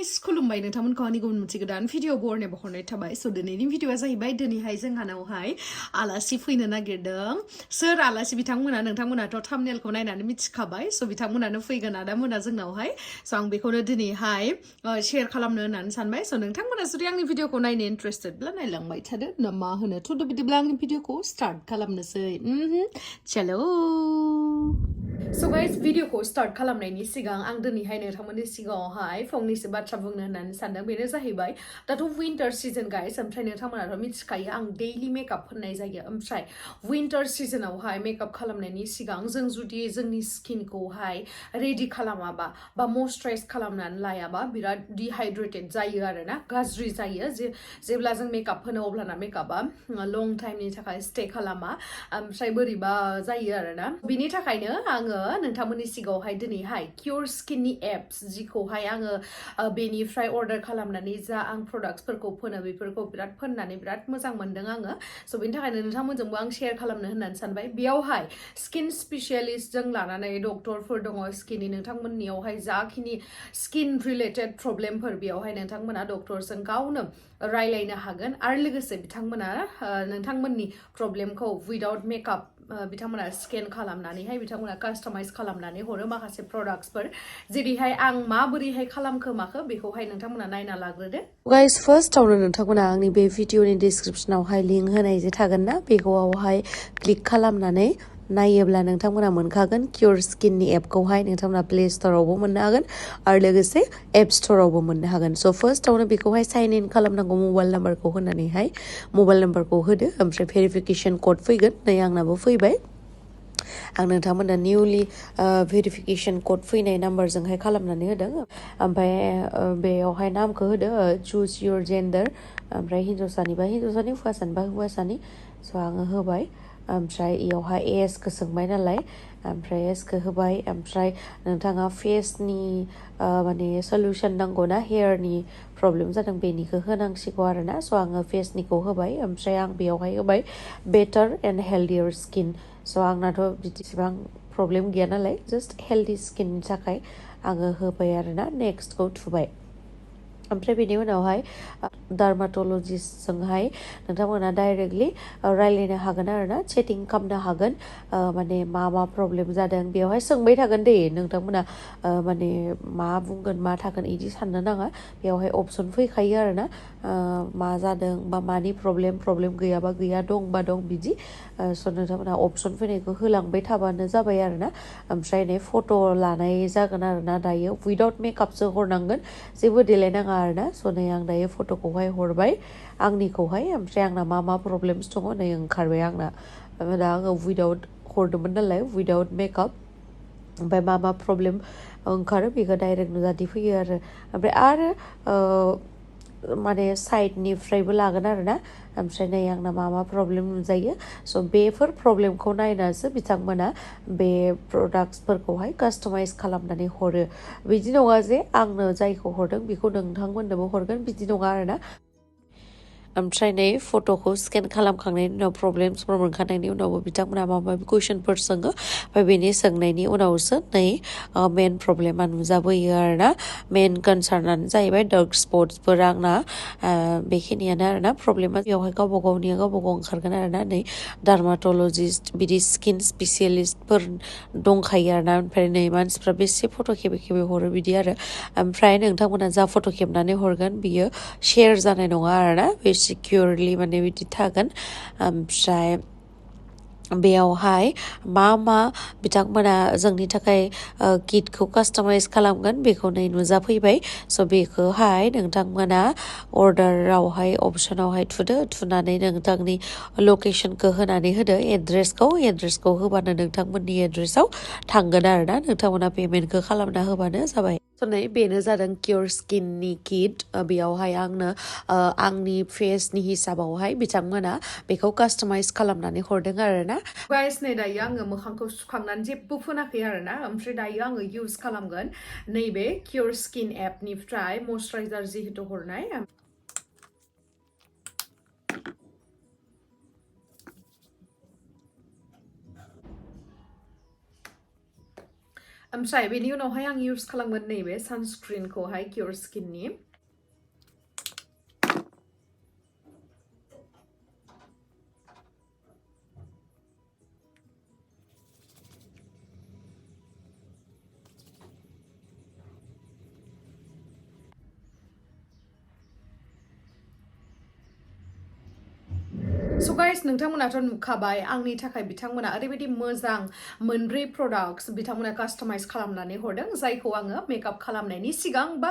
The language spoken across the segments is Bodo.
guys, Khulumbai Minina kani gun godan video borne bahorne thibai so दिनैनि भिडिअआ जाहैबाय दिनैहाय जोंहानावहाय आलासि फैनो नागिरदों सोर आलासि बिथांमोना नोंथांमोनाथ' थाम्बनेलखौ नायनानै मिथिखाबाय स' बिथांमोनानो फैगोन आदामोना जोंनावहाय स' आं बेखौनो दिनैहाय शेयार खालामनो होननानै सानबाय स' नोंथांमोना जुदि आंनि भिडिअखौ नायनो इन्ट्रेस्टेडब्ला नायलांबाय थादो ना मा होनो थ' बिदिब्ला आंनि भिडिअखौ स्टार्ट खालामनोसै चलो So guys, भिडिअखौ स्टार्ट खालामनायनि सिगां आं दिनैहाय नोंथांमोननि सिगाङावहाय फंनैसो बाथ्रा बुंनो होननानै सानदों बेनो जाहैबाय दाथ' विन्टार सिजन गाइस ओमफ्राय नोंथांमोनाथ' मिथिखायो आं डेइलि मेकआप फोननाय जायो ओमफ्राय विन्टार सिजनावहाय मेकआप खालामनायनि सिगां जों जुदि जोंनि स्किनखौहाय रेडि खालामाबा बा मयस्चराइज खालामनानै लायाबा बिराद डिहाइड्रेटेड जायो आरोना गाज्रि जायो जेब्ला जों मेकआप फोनो अब्लाना मेकआपा लं टाइमनि थाखाय स्टे खालामा ओमफ्राय बोरैबा जायो आरोना बिनि थाखायनो आङो नोंथांमोननि सिगाङावहाय दिनैहाय क्युरस्किननि एप्स जिखौहाय आङो बेनिफ्राय अर्डार खालामनानै जा आं प्रडाक्ट्सफोरखौ फोनो बेफोरखौ बिराद फोननानै बिराद मोजां मोनदों आङो स' बेनि थाखायनो नोंथांमोनजोंबो आं शेयार खालामनो होननानै सानबाय बेयावहाय स्किन स्पेसियलिस्टजों लानानै डक्टरफोर दङ स्किननि नोंथांमोननियावहाय जाखिनि स्किन रिलेटेड प्रब्लेमफोर बेयावहाय नोंथांमोना डक्टरजों गावनो रायलायनो हागोन आरो लोगोसे बिथांमोना नोंथांमोननि प्रब्लेमखौ उइदाउट मेकआप बिथांमोना स्केन खालामनानैहाय बिथांमोना कास्टमाइज खालामनानै हरो माखासे प्रडाक्ट्सफोर जेरैहाय आं माबोरैहाय खालामखोमाखो बेखौहाय नोंथांमोना नायना लाग्रोदो गाइस फार्स्टआवनो नोंथांमोना आंनि बे भिडिअनि डिसक्रिपसनावहाय लिंक होनाय जे थागोन ना बेखौहाय क्लिक खालामनानै नायोब्ला नोंथांमोना मोनखागोन क्युरस्किननि एपखौहाय नोंथांमोना प्ले स्ट'रावबो मोननो हागोन आरो लोगोसे एप स्ट'रावबो मोननो हागोन स' फार्स्टआवनो बेखौहाय साइन इन खालामनांगौ मबाइल नाम्बारखौ होनानैहाय मबाइल नाम्बारखौ होदो ओमफ्राय भेरिफिकेसन कड फैगोन नै आंनाबो फैबाय आं नोंथांमोना निउलि भेरिफिकेसन कड फैनाय नाम्बारजोंहाय खालामनानै होदों ओमफ्राय बेयावहाय नामखौ होदो चुज युर जेन्डार ओमफ्राय हिन्जावसानिबा हिन्जावसानि हौवासानिबा हौवासानि स' आङो होबाय ओमफ्राय इयावहाय एजखौ सोंबाय नालाय ओमफ्राय एजखौ होबाय ओमफ्राय नोंथाङा फेसनि माने सलिउसन नांगौ ना हेयारनि प्रब्लेम जादों बेनिखौ होनांसिगौ आरोना स' आङो फेसनिखौ होबाय ओमफ्राय आं बेयावहाय होबाय बेटार एन्ड हेल्दियर स्किन स' आंनाथ' बिदिसिबां प्रब्लेम गैया नालाय जास्ट हेल्दि स्किननि थाखाय आङो होबाय आरोना नेक्स्टखौ थुबाय ओमफ्राय बेनि उनावहाय डार्माट'लजिस्टजोंहाय नोंथांमोना डाइरेक्टलि रायलायनो हागोन आरोना चेटिं खालामनो हागोन माने मा प्रब्लेम जादों बेवहाय सोंबाय थागोन दे नोंथांमोना माने मा बुंगोन मा थागोन इदि साननो नाङा बेवहाय अपसन फैखायो आरोना मा जादों बा मानि प्रब्लेम गैयाबा गैया दंबा दं बिदि स' नोंथांमोना अपसन फैनायखौ होलांबाय थाबानो जाबाय आरोना ओमफ्राय नै फट' लानाय जागोन आरोना दायो उइदाउट मेकआपसो हरनांगोन जेबो देलायनाङा आरोना स' नै आं दायो फट'खौहाय हरबाय आंनिखौहाय ओमफ्राय आंना मा प्रब्लेम्स दङ नै ओंखारबाय आंना दा आङो उइदाउट हरदोंमोन नालाय उइदाउट मेकआप ओमफ्राय मा प्रब्लेम ओंखारो बेखौ डाइरेक्ट नुजाथि फैयो आरो माने साइडनिफ्रायबो लागोन आरोना ओमफ्राय नै आंना मा प्रब्लेम नुजायो स' बेफोर प्रब्लेमखौ नायनासो बिथांमोना बे प्रडाक्ट्सफोरखौहाय कास्टमाइज खालामनानै हरो बिदि नङा जे आंनो जायखौ हरदों बेखौ नोंथांमोननोबो हरगोन बिदि नङा आरोना ओमफ्राय नै फट'खौ स्केन खालामखांनायनि उनाव प्रब्लेमसफोर मोनखांनायनि उनावबो बिथांमोना माबा कुइसनफोर सोङो ओमफ्राय बेनि सोंनायनि उनावसो नै मेन प्रब्लेमा नुजाबोयो आरोना मेन कनसार्नानो जाहैबाय डार्क स्पट्सफोर आंना बेखिनियानो आरोना प्रब्लेमा बेवहाय गावबा गाव ओंखारगोन आरोना नै डार्माट'लजिस्ट बिदि स्किन स्पेसियलिस्टफोर दंखायो आरोना ओमफ्राय नै मानसिफ्रा बेसे फट' खेबै हरो बिदि आरो ओमफ्राय नोंथांमोना जा फट' खेबनानै हरगोन बियो शेयार जानाय नङा आरोना बे सिकिउरलि माने बिदि थागोन ओमफ्राय बेयावहाय मा बिथांमोना जोंनि थाखाय किटखौ कास्टमाइज खालामगोन बेखौ नै नुजाफैबाय स' बेखौहाय नोंथांमोना अर्डारावहाय अपसनावहाय थुनानै नोंथांनि लकेसनखौ होनानै होदो एड्रेसखौ होबानो नोंथांमोननि एड्रेसाव थांगोन आरोना नोंथांमोना पेमेन्टखौ खालामना होबानो जाबाय स' नै बेनो जादों क्युरस्किननि किट बेयावहाय आंनो आंनि फेसनि हिसाबावहाय बिथांमोना बेखौ कास्टमाइज खालामनानै हरदों आरोना गाइस नै दायो आङो मोखांखौ सुखांनानै जेबो फुनाखै आरोना ओमफ्राय दायो आङो इउज खालामगोन नैबे क्युरस्किन एपनिफ्राय मयस्चराइजार जिहेतु हरनाय ओमफ्राय बेनि उनावहाय आं इउज खालामगोन नैबे सानस्क्रिनखौहाय क्युरस्किननि So guys, नोंथांमोनाथ' नुखाबाय आंनि थाखाय बिथांमोना ओरैबायदि मोजां मोनब्रै प्रडाक्ट्स बिथांमोना कास्टमाइज खालामनानै हरदों जायखौ आङो मेकआप खालामनायनि सिगां बा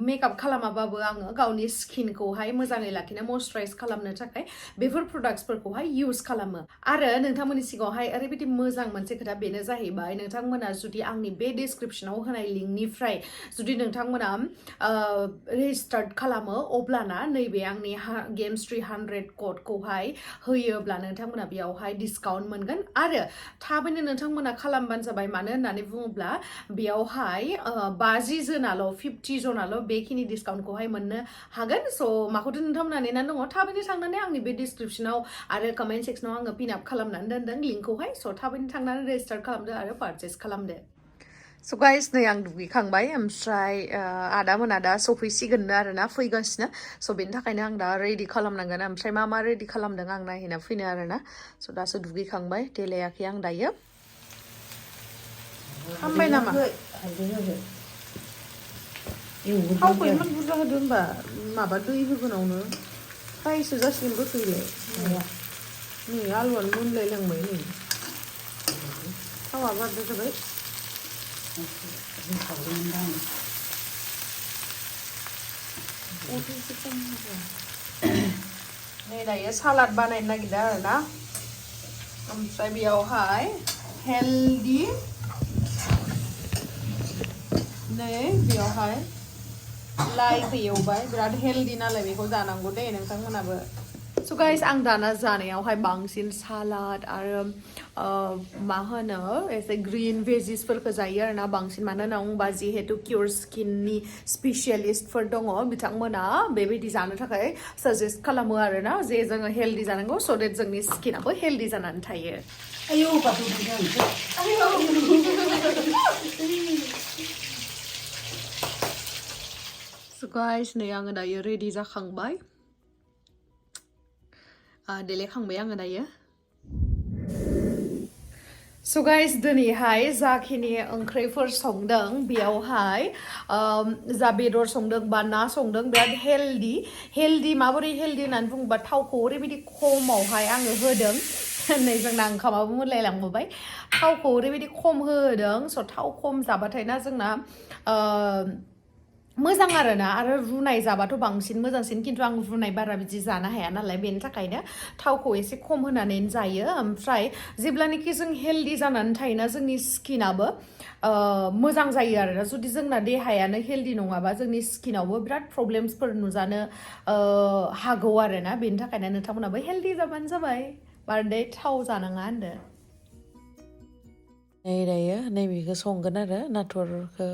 मेकआप खालामाबाबो आङो गावनि स्किनखौहाय मोजाङै लाखिनो मयस्चराइज खालामनो थाखाय बेफोर प्रडाक्ट्सफोरखौहाय इउज खालामो आरो नोंथांमोननि सिगाङावहाय ओरैबायदि मोजां मोनसे खोथा बेनो जाहैबाय नोंथांमोना जुदि आंनि बे डिसक्रिपशनाव होनाय लिंकनिफ्राय जुदि नोंथांमोना रेजिस्टार्ड खालामो अब्लाना नैबे आंनि गेम्स 300 क'डखौहाय होयोब्ला नोंथांमोना बेयावहाय डिसकाउन्ट मोनगोन आरो थाबैनो नोंथांमोना खालामबानो जाबाय मानो होननानै बुङोब्ला बेयावहाय 50 जोनाल' 50 जनाल' बेखिनि डिसकाउन्टखौहाय मोननो हागोन स' माखौथ' नोंथांमोना नेनानै दङ थाबैनो थांनानै आंनि बे डिसक्रिपशनाव आरो कमेन्ट सेक्सनाव आङो पिन आप खालामनानै दोनदों लिंकखौहाय स' थाबैनो थांनानै रेजिस्टार खालामदो आरो पारचेस खालामदो So guys, नै आं दुगैखांबाय ओमफ्राय आदा मोना दा सफैसिगोननो आरोना फैगासिनो स' बेनि थाखायनो आं दा रेडि खालामनांगोन ओमफ्राय मा रेडि खालामदों आं नायहैना फैनो आरोना स' दासो दुगैखांबाय देलायाखै आं दायो हामबाय नामा थावखौ इमान बुरजा होदो होनबा माबा दै होगोनावनो फ्रायसो जासिगोन गोखैले नै आलुआनो मोनलायलांबाय नै थावा बारदो जाबाय नै दायो सालाद बानायनो नागिरदों आरोना ओमफ्राय बेयावहाय हेल्दि नै बेयावहाय लाइखौ एवबाय बिराद हेल्दि नालाय बेखौ जानांगौ दे नोंथांमोनाबो So guys, आं दाना जानायावहाय बांसिन सालाद आरो मा होनो एसे ग्रीन भेजिसफोरखौ जायो आरोना बांसिन मानो होनना बुङोबा जिहेतु क्युरस्किननि स्पेसियेलिस्टफोर दङ बिथांमोना बेबायदि जानो थाखाय साजेस्ट खालामो आरोना जे जोङो हेल्दि जानांगौ स' देट जोंनि स्किनाबो हेल्दि जानानै थायो So guys, नै आङो दायो रेडि जाखांबाय देलायखांबाय आङो दायो So guys, दिनैहाय जाखिनि ओंख्रिफोर संदों बेयावहाय जा बेदर संदों बा ना संदों बिराद हेल्दि माबोरै हेल्दि होननानै बुङोबा थावखौ ओरैबायदि खमावहाय आङो होदों नै जोंना ओंखामाबो मोनलायलांबाय थावखौ ओरैबायदि खम होदों स' थाव खम जाबाथाय ना जोंना मोजां आरोना आरो रुनाय जाबाथ' बांसिन मोजांसिन खिन्थु आं रुनाय बारा बिदि जानो हाया नालाय बेनि थाखायनो थावखौ एसे खम होनानै जायो ओमफ्राय जेब्लानाखि जों हेल्दि जानानै थायोना जोंनि स्किनाबो मोजां जायो आरोना जुदि जोंना देहायानो हेल्दि नङाबा जोंनि स्किनावबो बिराद प्रब्लेम्सफोर नुजानो हागौ आरोना बेनि थाखायनो नोंथांमोनाबो हेल्दि जाबानो जाबाय बांद्राय थाव जानाङा होनदो नै दायो नैबेखौ संगोन आरो नाथुरखौ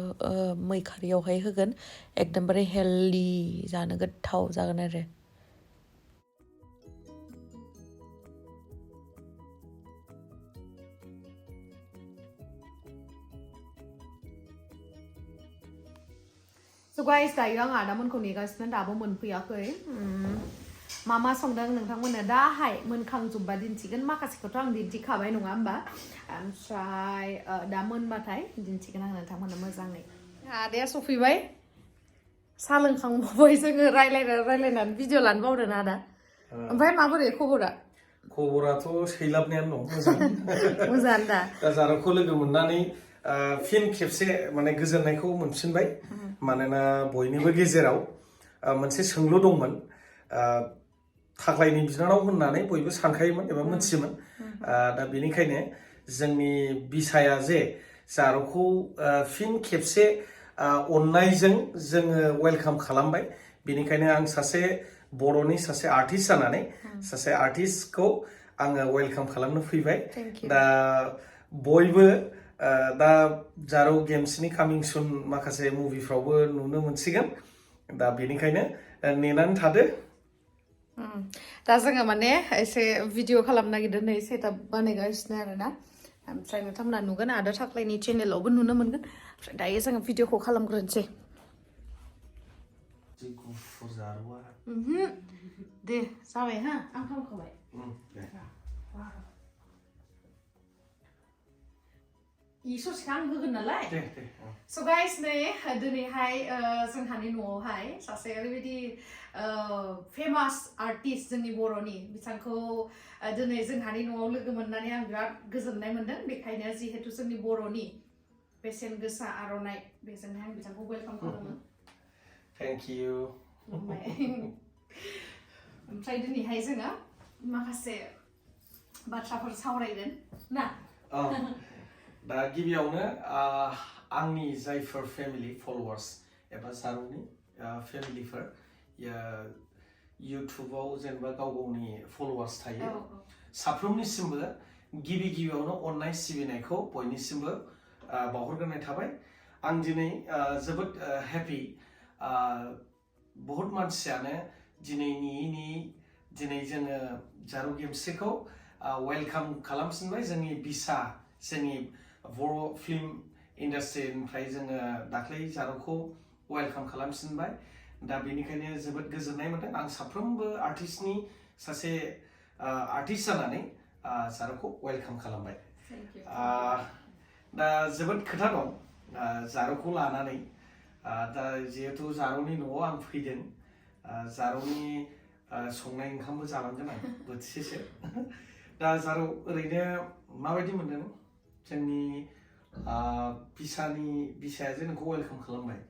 मैखारियावहाय होगोन एकदमबारे हेल्दि जानो गोथाव जागोन आरो So guys, दायो आं आदामोनखौ नेगासिनो दाबो मोनफैयाखै मा संदों नोंथांमोननो दाहाय मोनखांजोबबा दिन्थिगोन माखासेखौथ' आं दिन्थिखाबाय नङा होमबा ओमफ्राय दा मोनबाथाय दिन्थिगोन आं नोंथांमोननो मोजाङै आदाया सफैबाय साहा लोंखांबावबाय जोङो रायलायनानै भिडिअ लानो बावदों आदा ओमफ्राय माबोरै खबराथ' सैलाबनायानो दं मोजां मोजां दा जारौखौ लोगो मोननानै फिन खेबसे माने गोजोननायखौ मोनफिनबाय मानोना बयनिबो गेजेराव मोनसे सोंलु दंमोन थाख्लायनि बिनानाव होननानै बयबो सानखायोमोन एबा मोनथियोमोन दा बेनिखायनो जोंनि बिसाया जे जारौखौ फिन खेबसे अननायजों जोङो वेलकाम खालामबाय बेनिखायनो आं सासे बर'नि सासे आर्टिस्ट जानानै सासे आर्टिस्टखौ आङो वेलकाम खालामनो फैबाय दा बयबो दा जारौ गेम्सनि कामिं सुन माखासे मुभिफ्रावबो नुनो मोनसिगोन दा बेनिखायनो नेनानै थादो दा जोङो माने एसे भिडिअ खालामनो नागिरदों नै सेटआप बानायगासिनो आरोना ओमफ्राय नोंथांमोना नुगोन आदा थाख्लायनि चेनेलावबो नुनो मोनगोन ओमफ्राय दायो जोङो भिडिअखौ खालामग्रोनोसै जगwomwn जारुआ दे जाबाय हा आं खालामखाबाय ससेखौ आं होगोन नालाय स' गाइस नै दिनैहाय जोंहानि न'आवहाय सासे ओरैबायदि फेमास आर्टिस्ट जोंनि बर'नि बिथांखौ दिनै जोंहानि न'आव लोगो मोननानै आं बिराद गोजोननाय मोनदों बेखायनो जिहेतु जोंनि बर'नि बेसेन गोसा आर'नाइ बेजोंहाय आं बिथांखौ वेलकाम खालामो थेंक इउ ओमफ्राय दिनैहाय जोङो माखासे बाथ्राफोर सावरायगोन ना दा गिबियावनो आंनि जायफोर फेमिलि फलोवार्स एबा जारुनि फेमिलिफोर इउटुबाव जेनेबा गाव गावनि फलोवार्स थायो साफ्रोमनिसिमबो गिबियावनो अननाय सिबिनायखौ बयनिसिमबो बावहरग्रोनाय थाबाय आं दिनै जोबोद हेपि बहुत मानसियानो दिनै जोङो जारु गेमस्रिखौ वेलकाम खालामफिनबाय जोंनि बिसा जोंनि बर' फिल्म इन्डास्ट्रिनिफ्राय जोङो दाख्लै जारुखौ वेलकाम खालामफिनबाय दा बेनिखायनो जोबोद गोजोननाय मोनदों आं साफ्रोमबो आर्टिस्टनि सासे आर्टिस्ट जानानै जारुखौ वेलकाम खालामबाय दा जोबोद खोथा दं जारुखौ लानानै दा जिहेतु जारुनि न'आव आं फैदों जारुनि संनाय ओंखामबो जालांगोन आं बोथिसेसो दा जारु ओरैनो माबायदि मोनदों जोंनि बिसाया जे नोंखौ वेलकाम खालामबाय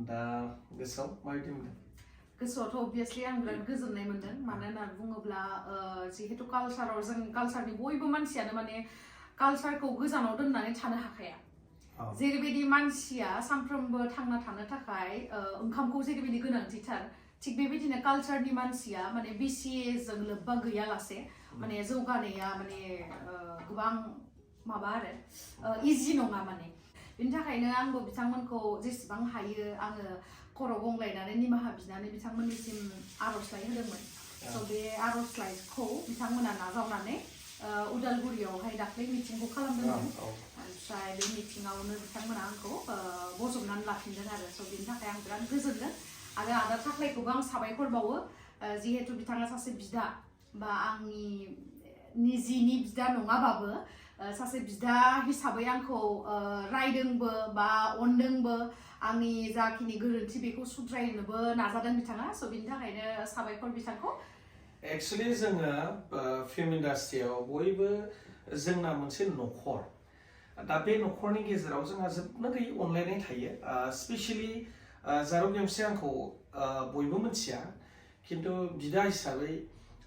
दा गोसोआव माबायदि मोनदों गोसोआवथ' अबभियासलि आं बिराद गोजोननाय मोनदों मानो होनना बुङोब्ला जिहेतु कालसाराव जों कालसारनि बयबो मानसियानो माने कालसारखौ गोजानाव दोननानै थानो हाखाया जेरैबायदि मानसिया सानफ्रोमबो थांना थानो थाखाय ओंखामखौ जेरैबायदि गोनांथिथार थिग बेबायदिनो कालसारनि मानसिया माने बिसिएजों लोब्बा गैयालासे माने जौगानाया माने गोबां माबा आरो इजि नङा माने बेनि थाखायनो आंबो बिथांमोनखौ जेसेबां हायो आङो खर' गंग्लायनानै निमाहा बिनानै बिथांमोननिसिम आर'जलाइ होदोंमोन स' बे आर'जलाइखौ बिथांमोना नाजावनानै उदालगुरियावहाय दाख्लै मिटिंखौ खालामदोंमोन ओमफ्राय बे मिटिङावनो बिथांमोना आंखौ बजबनानै लाफिनदों आरो स' बेनि थाखाय आं बिराद गोजोनदों आरो आदा थाख्लायखौबो आं साबायखर बावो जिहेतु बिथाङा सासे बिदा बा आंनि निजिनि बिदा नङाबाबो सासे बिदा हिसाबै आंखौ रायदोंबो बा अनदोंबो आंनि जाखिनि गोरोन्थि बेखौ सुद्रायनोबो नाजादों बिथाङा स' बेनि थाखायनो साबायखर बिथांखौ एक्चुअली जोङो फिल्म इन्डास्ट्रियाव बयबो जोंना मोनसे न'खर दा बे न'खरनि गेजेराव जोंहा जोबनो गैयै अनलायनाय थायो स्पेशली जारु गेमस्रि आंखौ बयबो मिथिया खिन्थु बिदा हिसाबै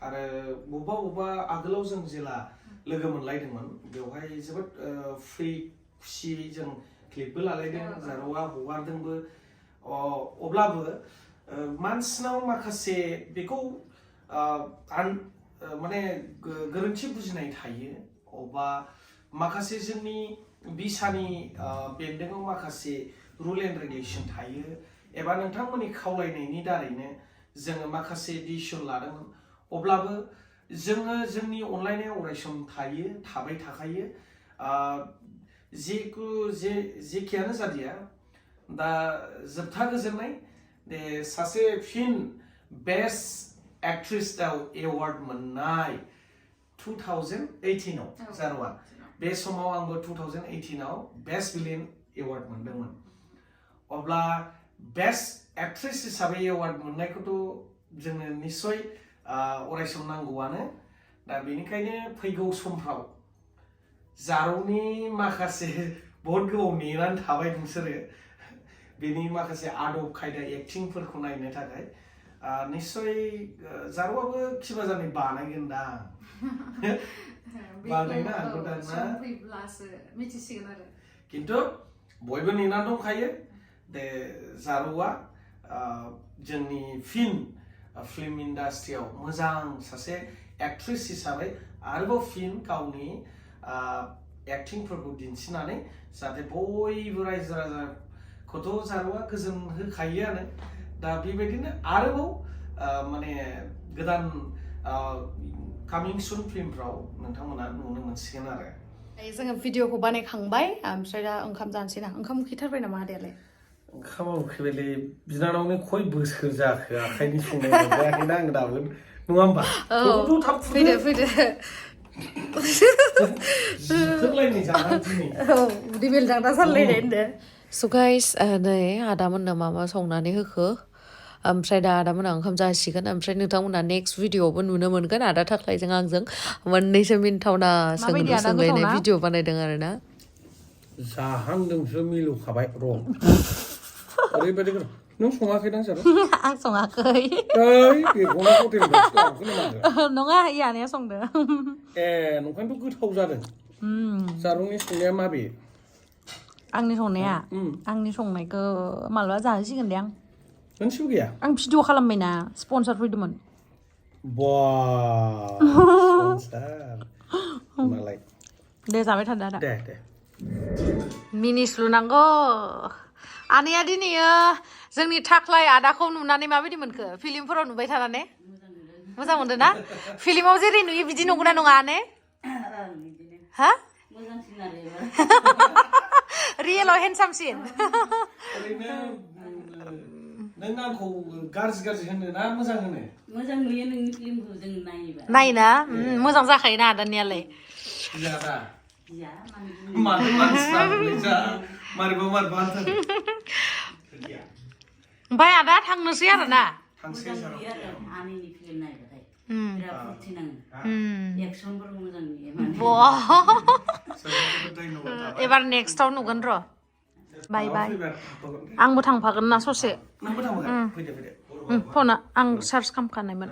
आरो बबेबा आगोलाव जों जेला लोगो मोनलायदोंमोन बेवहाय जोबोद फ्रि खुसियै जों क्लिपबो लालायदों जारुआ हगारदोंबो अब्लाबो मानसिनाव माखासे बेखौ माने गोरोन्थि बुजिनाय थायो अबा माखासे जोंनि बिसानि बेन्दोंआव माखासे रुल एन्ड रेगुलेसन थायो एबा नोंथांमोननि खावलायनायनि दारैनो जोङो माखासे डिसिसन लादोंमोन अब्लाबो जोङो जोंनि अनलायनाया अरायसम थाबाय थाखायो जेखियानो जादिया दा जोबथा गोजोननाय दे सासे फिल्म बेस्ट एक्ट्रेसआव एवार्ड मोननाय 2018 आव जारुआ बे समाव आंबो 2018 आव बेस्ट भिलेन एवार्ड मोनदोंमोन अब्ला बेस्ट एक्ट्रेस हिसाबै एवार्ड मोननायखौथ' जोंनो निश्चय अरायसम नांगौआनो दा बेनिखायनो फैगौ समफ्राव जारुनि माखासे बहुत गोबाव नेनानै थाबाय नोंसोरो बेनि माखासे आदब खायदा एक्टिंफोरखौ नायनो थाखाय निश्चय जारुआबो खिबा जानाय बानायगोन दां बानायनो हागौ दां ना मिथिसिगोन आरो खिन्थु बयबो नेनानै दंखायो दे जारुआ जोंनि फिल्म इन्डास्ट्रियाव मोजां सासे एक्ट्रेस हिसाबै आरोबाव गावनि एक्टिंफोरखौ दिन्थिनानै जाहाथे बयबो रायजो राजाखौथ' जारुआ गोजोन होखायोआनो दा बेबायदिनो आरोबाव माने गोदान कामिं सुन फिल्मफ्राव नोंथांमोना नुनो मोनसिगोन आरो जोङो भिडिअखौ बानायखांबाय ओमफ्राय दा ओंखाम जानोसै ना ओंखाम उखैथारबाय नामा आदायालाय ओंखामा उखैबायलै बिनानावनि खय बोसोर जाखो आखाइनि संनाय मोनजायाखैना आं दाबो नङा होमबा थेवबोथ' थाब फैदो जिखोलायनाय जानानै दिनै उदै बेलदांदा सानलायनाय होनदो स' गाइस नै आदामोननो मा संनानै होखो ओमफ्राय दा आदामोना ओंखाम जासिगोन ओमफ्राय नोंथांमोना नेक्स्ट भिडिअआवबो नुनो मोनगोन आदा थाख्लायजों आंजों मोननैसो मिनिथावना सोंलायनाय भिडिअ बानायदों आरोना जाहांदोंसो मिलौखाबाय र' ओरैबायदि नों सङाखैदां सार आं सङाखै बेखौनो हटेलनिफ्रायसो लाबोखोनो माथो नङा इयानिया संदों नंखायनोथ' गोथाव जादों जारुंनि संनाया माबे आंनि संनाया आंनि संनायखौ मालाबा जाहोसिगोन दे आं मोनसेबो गैया आं भिडिअ खालामबायना स्पन्सर फैदोंमोन बा स्पन्सर मालाय दे जाबाय थादो आदा दे मिनिस लुनांगौ आनैया दिनैयो जोंनि थाख्लाय आदाखौ नुनानै माबायदि मोनखो फिल्मफोराव नुबाय थानानै मोजां मोनदों ना फिल्माव जेरै नुयो बिदि नंगौना नङा आने हा रियेलाव हेन्डसामसिन नों आंखौ गाज्रि होनो ना मोजां होनो मोजां नुयो नोंनि फिल्मखौ जों नायोबा नायना मोजां जाखायोना आदानियालाय ओमफ्राय आदा थांनोसै आरो ना आनैनि फिल्म नायबाथाय बिराद फुरथि नाङो एक्सनफोरखौ मोजां नुयो एबार नेक्स्टआव नुगोन र' बाय आंबो थांफागोन ना ससे फना आं सार्च खालामखानायमोन